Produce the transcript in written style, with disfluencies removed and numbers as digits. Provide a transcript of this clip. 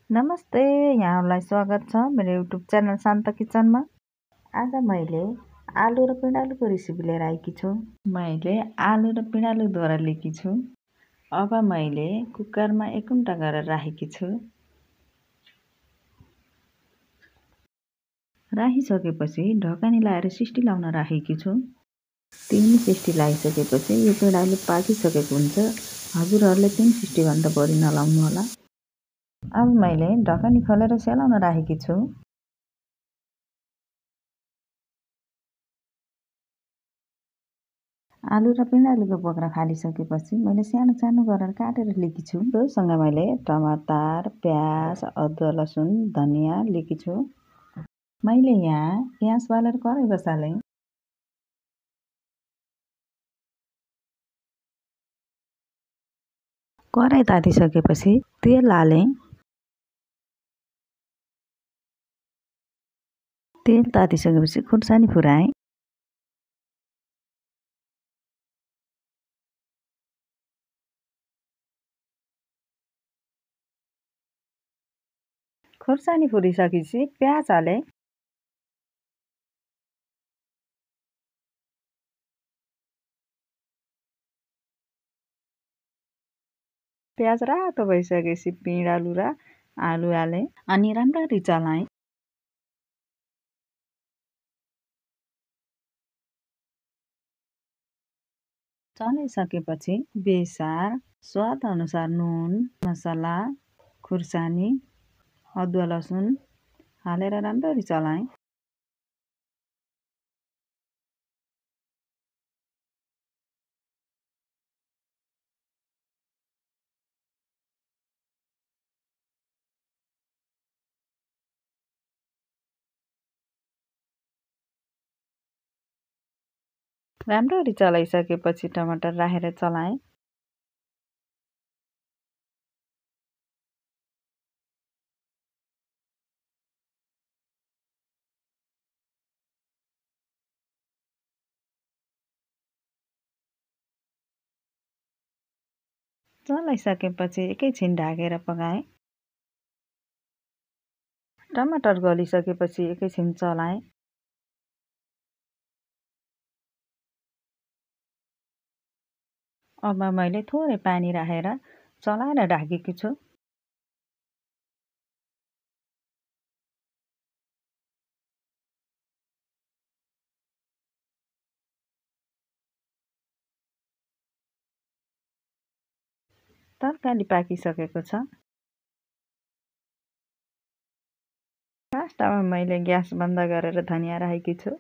नमस्ते, यहाँहरूलाई स्वागत छ मेरो युट्युब च्यानल शान्त किचनमा। आज मैले आलु र पिँडालुको रेसिपी लिएर आएकी छु। मैले आलु र पिँडालु द्वारा लिएकी छु। अब मैले कुकरमा 1 घण्टा गरेर राखेकी छु। राखिसकेपछि ढकनी लाएर सिस्टी लाउन राखेकी छु। 3 सिस्टी लगाइसकेपछि यो पिँडालु पाकिसकेको हुन्छ। हजुरहरूले 3 सिस्टी भन्दा बढी नलाउनु होला। अब मैले ढकनी खोलेर सेलाउन राखेकी छु। आलु र पिँडालुको बोक्रा फालिसकेपछि मैले सानो सानो गरेर काटेर लिएकी छु। त्योसँग मैले टमाटर, प्याज, अदुवा, लसुन, धनियाँ लिएकी छु। मैले यहाँ ग्यास बालेर कराई बसालेँ। कराई तातिसकेपछि तेल हालेँ। तेल तातिसकेपछि खुर्सानी फुराएँ। खुर्सानी फुरिसकेपछि प्याज हालेँ। प्याज रातो भइसकेपछि पिँडालु र आलु हालेँ अनि राम्ररी चलाएँ। चलाइसकेपछि बेसार, स्वाद अनुसार नुन, मसला, खुर्सानी, अदुवा, लसुन हालेर राम्ररी चलाएँ। राम्ररी चलाइसकेपछि टमाटर राखेर चलाएँ। चलाइसकेपछि एकैछिन ढाकेर पकाएँ। टमाटर गलिसकेपछि एकैछिन चलाएँ। अब मैले थोरै पानी राखेर चलाएर ढाकेकी छु। तरकारी पाकिसकेको छ। लास्टमा मैले ग्यास बन्द गरेर धनियाँ राखेकी छु।